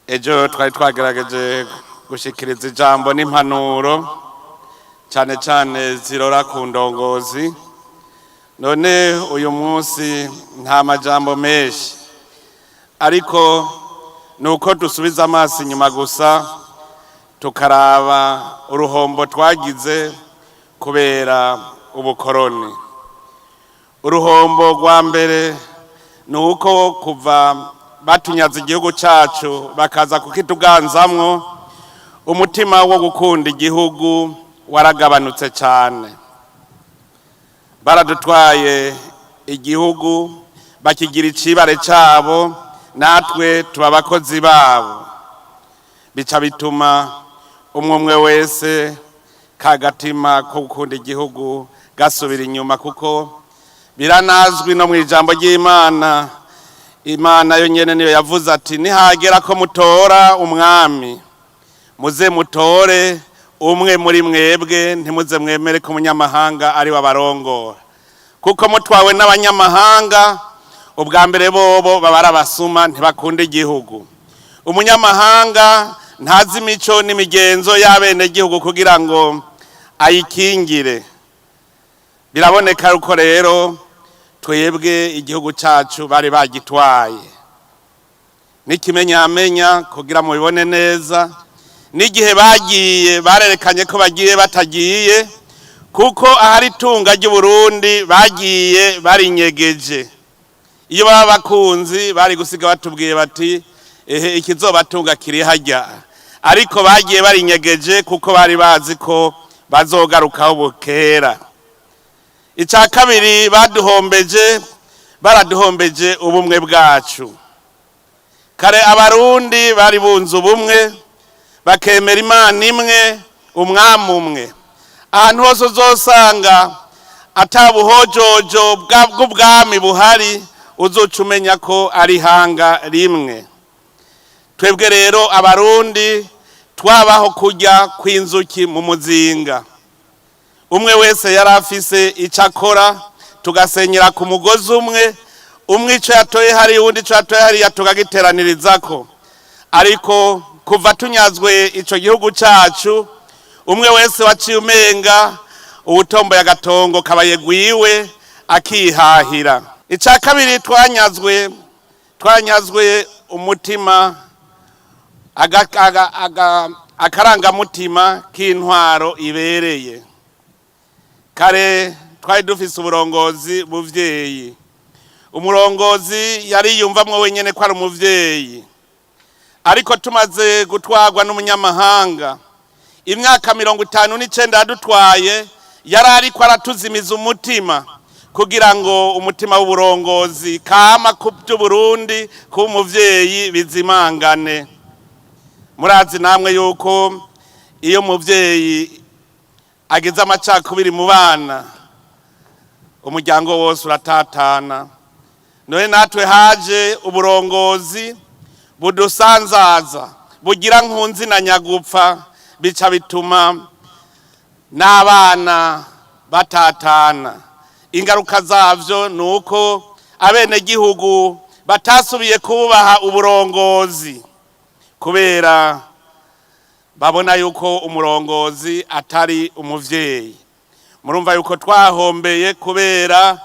Ejo twari twagerageje gushikiriza ijambo n'impanuro, cyane cyane zirora ku ndongozi. None uyu munsi nta majambo menshi, ariko ni uko dusubiza amaso inyuma gusa tukaraba uruhombo twagize kubera ubukoroni. Uruhombo rwa mbere ni uko kuva batunyaze igihugu cyacu bakaza kukituganzamwo, umutima wo gukunda igihugu waragabanutse cyane. Baradutwaye igihugu, bakigira icibare cyabo, natwe tuba abakozi babo. Bica bituma umwe umwe wese kagatima ko gukunda igihugu gasubira inyuma, kuko biranazwi no mu ijambo ry'Imana. Imana yo nyene niyo yavuze ati: "Nihagera ko mutora umwami, muze mutore umwe muri mwebwe, ntimuze mwemere ko umunyamahanga ari we abarongora." Kuko mutwawe n'abanyamahanga, ubwa mbere bobo baba ari abasuma, ntibakunda igihugu. Umunyamahanga ntazi imico n'imigenzo y'abenegihugu kugira ngo ayikingire. Biraboneka yuko rero twebwe igihugu cyacu bari bagitwaye. N'ikimenyamenya, kugira mubibone neza, n'igihe bagiye barerekanye ko bagiye batagiye, kuko ahari itunga ry'Uburundi bagiye barinyegeje. Iyo baba bakunzi, bari gusiga batubwiye bati: "Ehe, ikizobatunga kiri hajya." Ariko bagiye barinyegeje kuko bari bazi ko bazogarukaho bukera. Icya kabiri baduhombeje, baraduhombeje ubumwe bwacu. Kare Abarundi bari bunze ubumwe, bakemera Imana imwe, umwami umwe. Ahantu hose uzosanga atabuhojojo bw'ubwami buhari, uzoca umenya ko ari ihanga rimwe. Twebwe rero Abarundi twabaho kurya kw'inzuki mu muzinga. Umwe wese yari afise icyo akora, tugasenyera ku mugozi umwe. Umwe icyo yatoye hariya, uwundi icyo yatoye hariya, tukagiteranirizako. Ariko kuva tunyazwe icyo gihugu cyacu, umwe wese waciye umenga uwutomboye agatongo kabaye gwiwe, akihahira. Icya kabiri twanyazwe umutima, akarangamutima k'intwaro ibereye. Kare twari dufise uburongozi buvyeyi. Umurongozi yari yumvamwo wenyene ko ari umuvyeyi. Ariko tumaze gutwarwa n'umunyamahanga, imyaka 59 yadutwaye, yari ariko aratuzimiza umutima kugira ngo umutima w'uburongozi kama ku by'Uburundi kuba umuvyeyi bizimangane. Murazi namwe yuko iyo umuvyeyi agize amacakubiri mu bana, umuryango wose uratatana. None natwe haje uburongozi budusanzaza, bugira nkunzi na nyagupfa, bica bituma n'abana batatana. Ingaruka zavyo ni uko abenegihugu batasubiye kubaha uburongozi, kubera babona yuko umurongozi atari umuvyeyi. Murumva yuko twahombeye kubera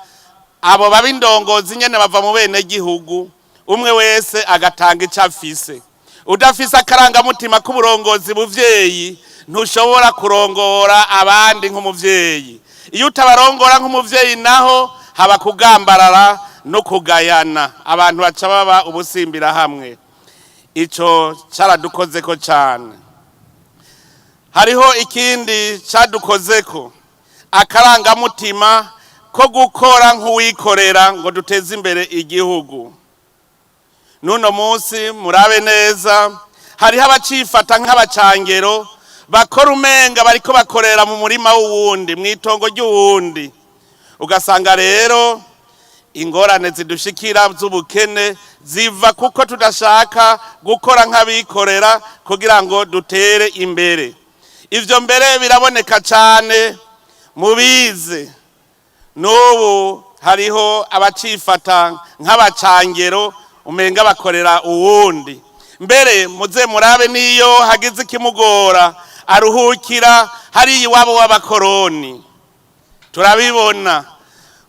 abo baba indongozi nyene bava mu bene gihugu, umwe wese agatanga ico afise. Udafise akarangamutima k'uburongozi buvyeyi, ntushobora kurongora abandi nk'umuvyeyi. Iyo utabarongora nk'umuvyeyi naho, haba kugambarara no kugayana, abantu baca baba ubusimbira hamwe. Ico caradukozeko cane. Hariho ikindi cadukozeko: akarangamutima ko gukora nk'uwikorera ngo duteze imbere igihugu. N'uno munsi murabe neza, hariho abacifata nk'abacangero, bakora umenga bariko bakorera mu murima w'uwundi, mw'itongo ry'uwundi. Ugasanga rero ingorane zidushikira z'ubukene ziva kuko tudashaka gukora nk'abikorera kugira ngo dutere imbere. Ivyo mbere biraboneka cane mubize. N'ubu hariho abacifata nk'abacangero, umenga bakorera uwundi. Mbere muze murabe, niyo hagize ikimugora aruhukira hariya iwabo w'abakoroni. Turabibona,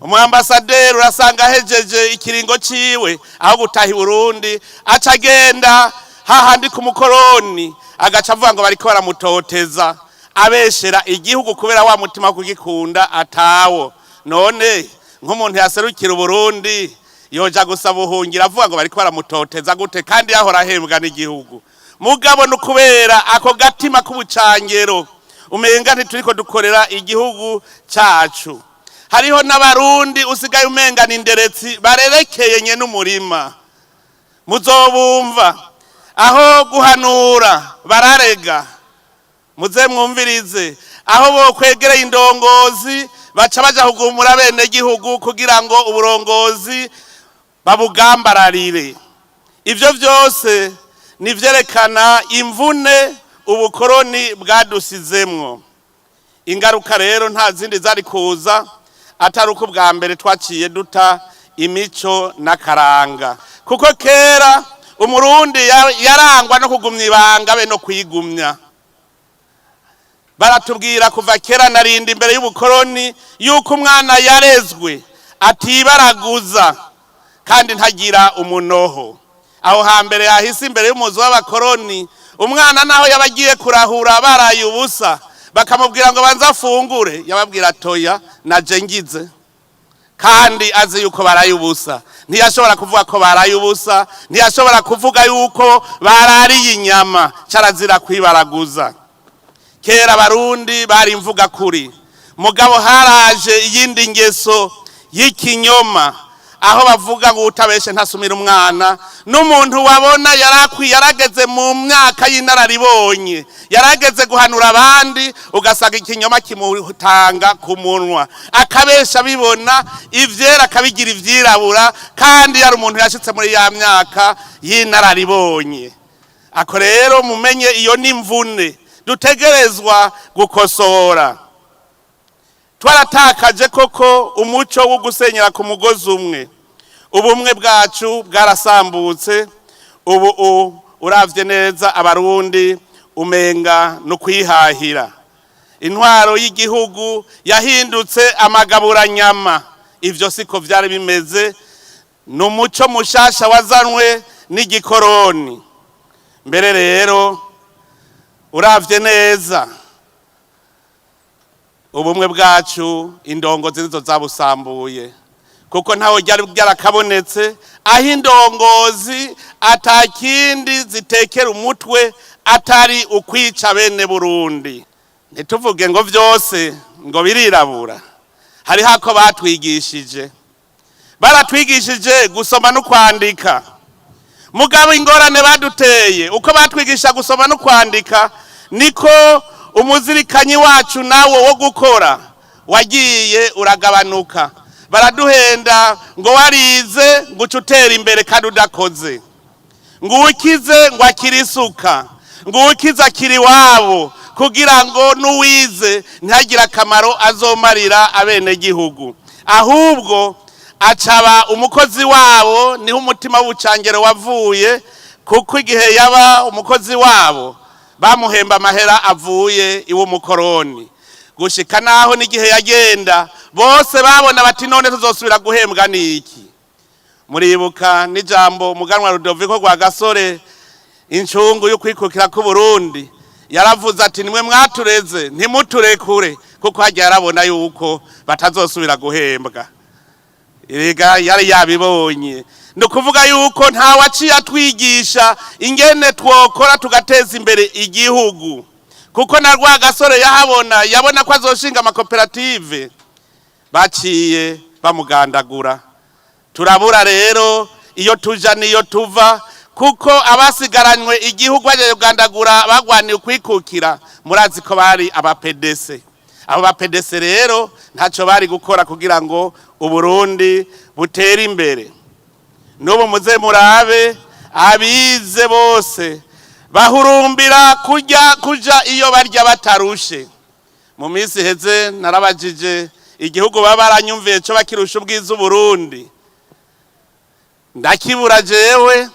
umwambasaderi urasanga ahejeje ikiringo ciwe, aho gutaha i Burundi aca agenda hahandi ku mukoroni, agaca avuga ngo bariko baramutoteza, abeshera igihugu kubera wa mutima wo kugikunda atawo. None nk'umuntu yaserukira Uburundi yoja gusaba ubuhungiro avuga ngo bariko baramutoteza gute, kandi yahora ahembwa n'igihugu? Mugabo ni ukubera ako gatima k'ubucangero, umenga ntituriko dukorera igihugu cacu. Hariho n'Abarundi usigaye umenga ni inderetsi barerekeye nye n'umurima. Muzobumva aho guhanura bararega. Muze mwumvirize, aho bokwegereye indongozi baca baja kugumura bene gihugu kugira ngo uburongozi babugambararire. Ivyo vyose nivyerekana imvune ubukoroni bwadusizemwo. Ingaruka rero nta zindi zari kuza atari uko bwa mbere twaciye duta imico n'akaranga, kuko kera Umurundi yarangwa no kugumya ibanga be no kwigumya. Baratubwira kuva kera narindi imbere y'ubukoroni yuko umwana yarezwe atibaraguza kandi ntagira umunoho. Aho hambere hahise, imbere y'umuzi w'abakoroni, umwana naho yabagiye kurahura baraye ubusa, bakamubwira ngo banze afungure, yababwira toya naje ngize, kandi azi yuko baraye ubusa. Ntiyashobora kuvuga ko baraye ubusa, ntiyashobora kuvuga yuko barariye inyama, carazira kwibaraguza. Kera Abarundi bari imvuga kuri, mugabo haraje iyindi ngeso y'ikinyoma, aho bavuga ngo utabeshe ntasumira umwana. N'umuntu wabona yarakwiye, yarageze mu myaka y'inararibonye, yarageze guhanura abandi, ugasanga ikinyoma kimutanga ku munwa, akabesha bibona, ivyera akabigira ivyirabura, kandi yari umuntu yashitse muri ya myaka y'inararibonye. Ako rero mumenye iyo ni imvune dutegerezwa gukosora. Twaratakaje koko umuco wo gusenyera ku mugozi umwe, ubumwe bwacu bwarasambutse. Ubu uravye neza, Abarundi umenga no kwihahira. Intwaro y'igihugu yahindutse amagaburanyama. Ivyo siko vyari bimeze, ni umuco mushasha wazanwe n'igikoroni. Mbere rero uravye neza, ubumwe bwacu indongozi nizo zabusambuye, kuko ntawe ryari byarakabonetse aho indongozi atakindi zitekera umutwe atari ukwica bene Burundi. Ntituvuge ngo vyose ngo birirabura. Hariho ako batwigishije, baratwigishije gusoma no kwandika. Mugabo ingorane baduteye, uko batwigisha gusoma no kwandika niko umuzirikanyi wacu nawo wo gukora wagiye uragabanuka. Baraduhenda ngo warize ngo uce utera imbere kandi udakoze, ngo ukize ngo akire isuka, ngo ukize akiri iwabo, kugira ngo n'uwize ntihagire akamaro azomarira abenegihugu, ahubwo acaba umukozi wabo. Niho umutima w'ubucangero wavuye, kuko igihe yaba umukozi wabo bamuhemba amahera avuye iw'umukoroni, gushika naho n'igihe yagenda bose babona bati: "None tuzosubira guhembwa n'iki?" Muribuka n'ijambo umuganwa Rudoviko Rwagasore, incungu y'ukwikukira k'Uburundi, yaravuze ati: "Nimwe mwatureze, ntimuturekure", kuko hajya yarabona yuko batazosubira guhembwa. Erega yari yabibonye. Ni ukuvuga yuko nta waciye atwigisha ingene twokora tugateza imbere igihugu, kuko na Rwagasore yahabona, yabona ko azoshinga amakoperative, baciye bamugandagura. Turabura rero iyo tuja niyo tuva, kuko abasigaranywe igihugu bagiye kugandagura bagwaniye ukwikukira, murazi ko bari aba PDC. Abo ba PDC rero ntacyo bari gukora kugira ngo Uburundi butere imbere. N'ubu muze murabe, abize bose bahurumbira kujya kuja iyo barya batarushe. Mu minsi iheze narabajije igihugu baba baranyumviye cyo bakirusha ubwiza Uburundi, ndakibura jewe.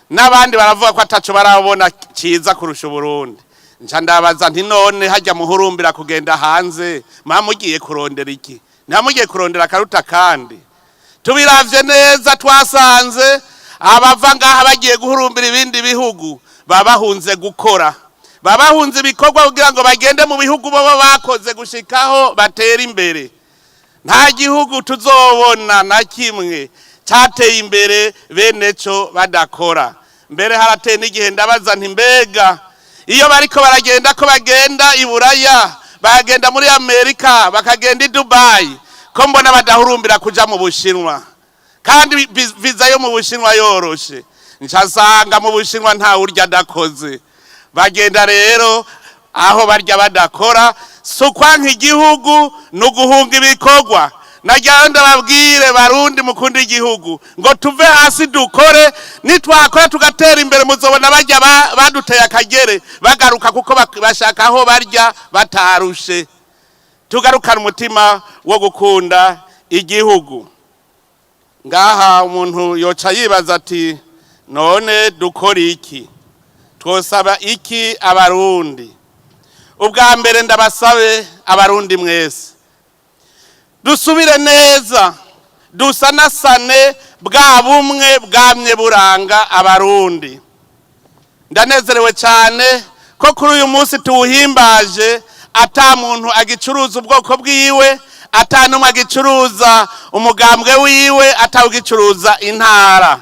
N'abandi baravuga ko ataco barabona ciza kurusha Uburundi. Nca ndabaza nti: "None hajya muhurumbira kugenda hanze, muba mugiye kurondera iki? Ntiba mugiye kurondera akaruta?" Kandi tubiravye neza, twasanze abava ngaha bagiye guhurumbira ibindi bihugu baba bahunze gukora, baba bahunze ibikorwa kugira ngo bagende mu bihugu baba bakoze gushikaho batera imbere. Nta gihugu tuzobona na kimwe cyateye imbere bene cyo badakora. Mbere harateye n'igihe ndabaza nti: "Mbega iyo bariko baragenda, ko bagenda i Buraya, bagenda muri Amerika, bakagenda i Dubayi, ko mbona badahurumbira kuja mu Bushinwa, kandi viza yo mu Bushinwa yoroshe?" Nsanga mu Bushinwa nta urya adakoze. Bagenda rero aho barya badakora. Si ukwanka igihugu, ni uguhunga ibikorwa. Nagira ndababwire, Barundi mukunda igihugu, ngo tuve hasi dukore. Nitwakora tugatera imbere, muzobona bajya baduteye akagere bagaruka, kuko bashaka aho barya batarushe. Tugarukane umutima wo gukunda igihugu. Ngaha umuntu yoca yibaza ati: "None dukora iki? Twosaba iki Abarundi?" Ubwa mbere ndabasabe, Abarundi mwese, dusubire neza dusanasane bwa bumwe bwamye buranga Abarundi. Ndanezerewe cyane ko kuri uyu munsi tuwuhimbaje ata muntu agicuruza ubwoko bwiwe, ata n'umwe agicuruza umugambwe wiwe, atawugicuruza intara.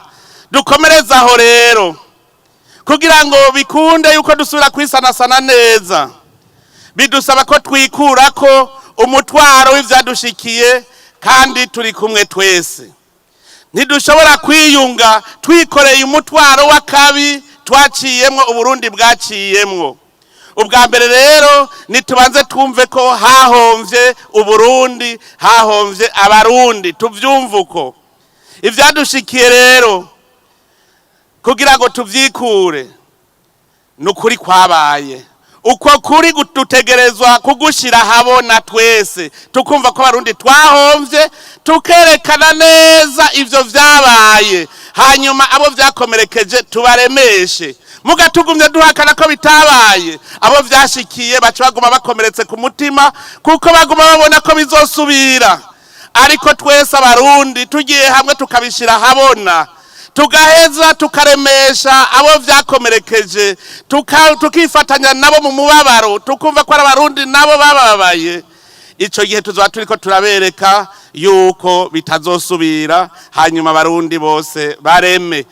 Dukomereze aho rero kugira ngo bikunde yuko dusubira kwisanasana neza. Bidusaba ko twikura ko umutwaro w'ivyadushikiye, kandi turi kumwe twese. Ntidushobora kwiyunga twikoreye umutwaro w'akabi twaciyemwo, Uburundi bwaciyemwo. Ubwa mbere rero nitubanze twumve ko hahomvye Uburundi, hahomvye Abarundi. Tuvyumve uko. Ivyadushikiye rero, kugira ngo tuvyikure, ni ukuri kwabaye. Uko kuri dutegerezwa kugushira habona twese, tukumva ko Abarundi twahomvye, tukerekana neza ivyo vyabaye, hanyuma abo vyakomerekeje tubaremeshe. Muga tugumye duhakana ko bitabaye, abo vyashikiye baca baguma bakomeretse ku mutima, kuko baguma babona ko bizosubira. Ariko twese Abarundi tugiye hamwe, tukabishira habona, tugaheza tukaremesha abo vyakomerekeje, tukifatanya nabo mu mubabaro, tukumva ko ari Abarundi nabo bababaye, ico gihe tuzoba turiko turabereka yuko bitazosubira, hanyuma Abarundi bose bareme.